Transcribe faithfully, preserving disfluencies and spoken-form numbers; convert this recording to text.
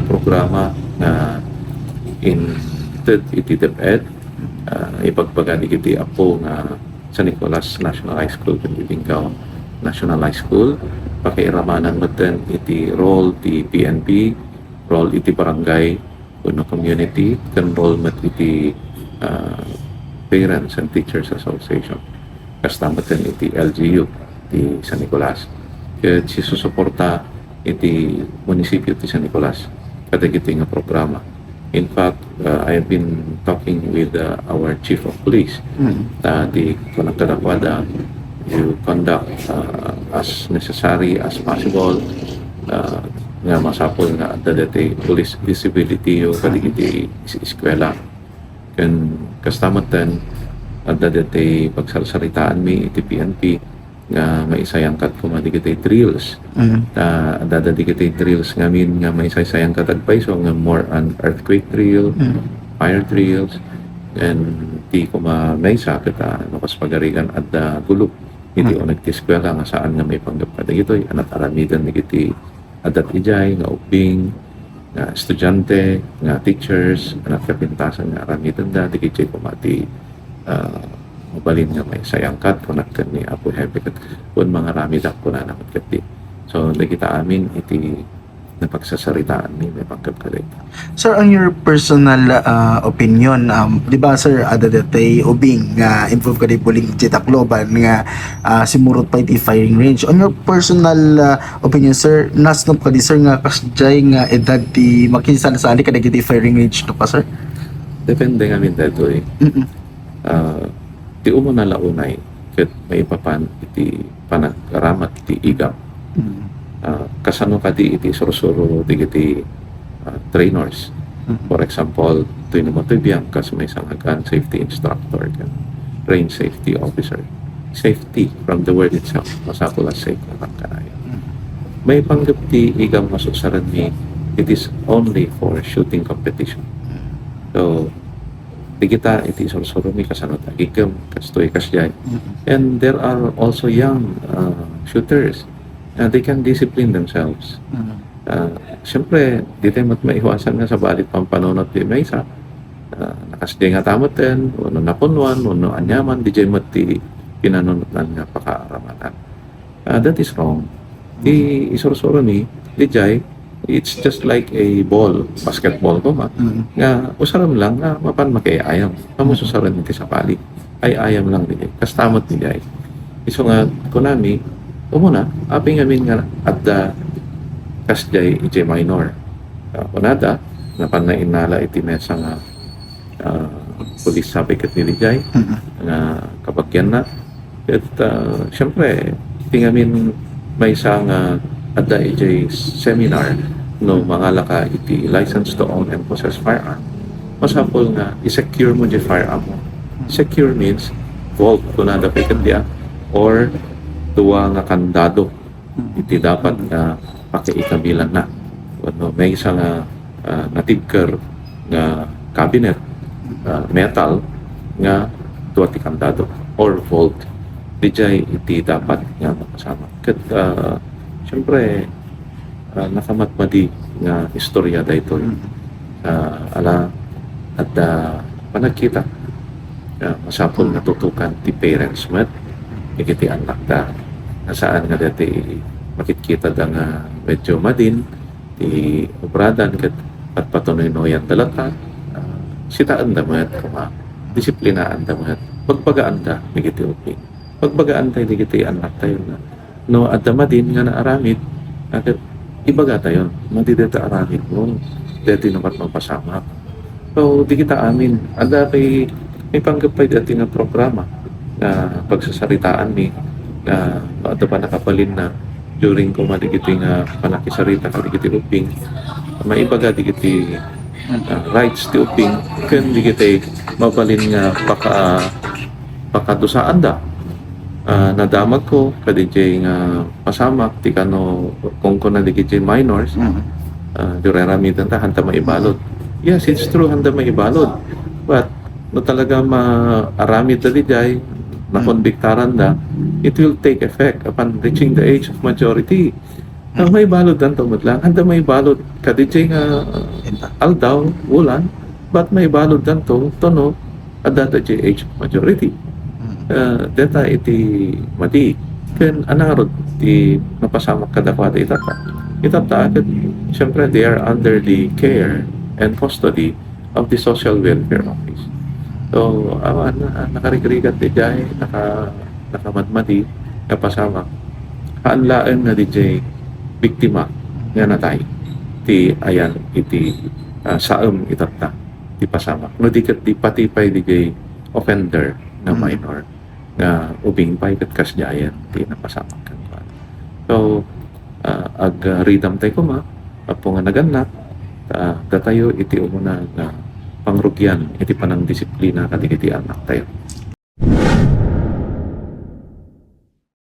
programa nga inted iti DepEd, ah, ibagbaga dagiti apo nga San Nicolas National High School ken Dibingao National High School. Pakiiramanan metten iti role ti P N P, role iti barangay wenno community, ken role met iti, ah, Parents and Teachers Association. Kasta metten iti L G U ti San Nicolas. Ket sisusuporta iti munisipyo ti San Nicolas kadagiti nga programa. In fact, uh, I have been talking with, uh, our chief of police. Mm. Ta ti kunak kadakuada, you conduct, uh, as necessary as possible, uh, nga masapul nga adda daytoy police visibility yo kadagiti is-, eskwela. Ken kasta metten, adda daytoy pagsarsaritaanmi iti P N P nga maisayangkat koma dagiti drills. Mm. Ta adda dagiti drills ngamin nga maisaysayangkat agpayso nga more on earthquake drill, Mm. fire drills, and ti koma maysa ket, ah, no kas pagarigan adda gulop iti Mm. uneg ti eskwela nga saan nga maipanggep kadagitoy, a naaramiden dagiti adda idiay nga ubbing, nga estudiante, nga teachers, nga nagkapintasan nga aramidenda, dagiti koma ti, ah, mabalin nga maisayangkat, kunak ken ni Apo Hepe, ket wen mangaramitda, kunana met ketdi. So, dagita amin iti napagsasaritaanmi, maipanggep kadagita. Sir, on your personal, ah, opinion, um, di ba, sir, adda daytoy ubing nga improve kadi buling iti Tacloban nga, ah, simurot pay iti firing range. On your personal, ah, opinion, sir, nasnop kadi, sir, nga kasdiay nga edad ti makisarsari kadagiti firing range, no, pa, sir? Depende ngamin daytoy. Mm-mm. Ah, ti umuna la unay ket maipapan iti panagaramat ti igam. Mm. Ah, kasano kadi iti sursuro dagiti, ah, trainers? Mm. For example, toy no matoy biang kas maysa nga gun safety instructor ken range safety officer. Safety from the word itself, masapul a safe nga pagkanayon. Mm. Maipanggep ti igam nga susarenmi, it is only for shooting competition. Mm. So, dagita iti sursuromi kasano ti agikkem, kastoy, kasdiay. Mm. And there are also young, uh, shooters. Uh, they can discipline themselves. Mm. Uh, siyempre, di tayo mat maiwasan nga sabali ti pampanunot ti maysa. Uh, nakasdiay nga tametten, wenno napunnuan, wenno aniaman, di jay met ti pinanunotnan nga pakaaramatan. Ah, that is wrong. Ti isursuromi, di jay, it's just like a ball, basketball koma, Mm. nga usarem lang nga mapan makiayam. Kamo Mm. susarem iti sabali. Ay-ayam lang di jay. Kasta met di jay. Isu nga kunami, umuna, apay ngamin nga adda kasdiay iti minor. Ah, kunada, napan nainnala iti maysa nga ah, pulis sabi ket ni Lijay, Mm. nga kabagianna. Ket, ah, siyempre, ti ngamin maysa nga adda ijay seminar no mangalaka iti license to own and possess firearm. Masapul nga i-secure mo di firearm mo. Secure means vault, kunada pay ket dia, or dua nga kandado iti dapat nga pakiikamilanna. Wenno maysa nga, ah, natibker nga cabinet, ah, metal nga dua ti kandado or vault. Dijay iti dapat nga makasamak. Ket, ah, siyempre, ah, nakamatmadi nga istorya daytoy. Mm. Ah, ala, adda panagkita. Ah, masapul nga tutukan ti parents met dagiti annakda. Nga saan nga dati makitkitada nga medyo madin ti obradan ket patpatunoynoyanda latta, ah, sitaenda met, koma, disiplinaanda met, bagbagaanda dagiti ubing. Bagbagaantay dagiti annaktayo nga no adda madin nga naaramid, ah, ibagatayo, "Madi dayta aramidmo, daytoy no ket mapasamak." So, dagita amin, adda pay maipanggep pay daytoy nga programa nga pagsasaritaanmi nga no adda pannakabalinna during koma dagiti nga pannakisarita kadagiti ubing, maibaga dagiti, ah, rights ti ubing ken dagiti mabalin nga paka-, pakadusaanda. Ah, nadamagko kadijay nga pasamak ti kano kunkuna dagiti minors, Mm. ah, di raramidenta, handa maibalud. Yes, it's true, handa maibalud. But no talaga maaramidda dijay, nakonbiktaranda, it will take effect upon reaching the age of majority. Ah, maibaluddanto met lang. Adda maibalud kadaydiay nga, ah, aldaw, bulan, but maibaluddanto, tapno adda daydiay age of majority. Ah, dayta iti madi. Ken ania ngarud ti napasamak kadakuada itatta? Itatta, ket, siyempre, they are under the care and custody of the Social Welfare Office. So, awan, ah, nakarigrigat daydiay, naka-, nakamadmadi, napasamak. Haan laeng nga daydiay biktima nga natay ti ayan iti, ah, saem itatta ti pasamak. No di ket di pati pay daydiay offender nga minor nga ubing pay ket kasdiayen ti napasamak kenkuana. So, ah, agridamtay koma, gapu nga nagannak, ah, datayo iti umuna nga pangrugian iti panangdisiplina kadagiti annaktayo.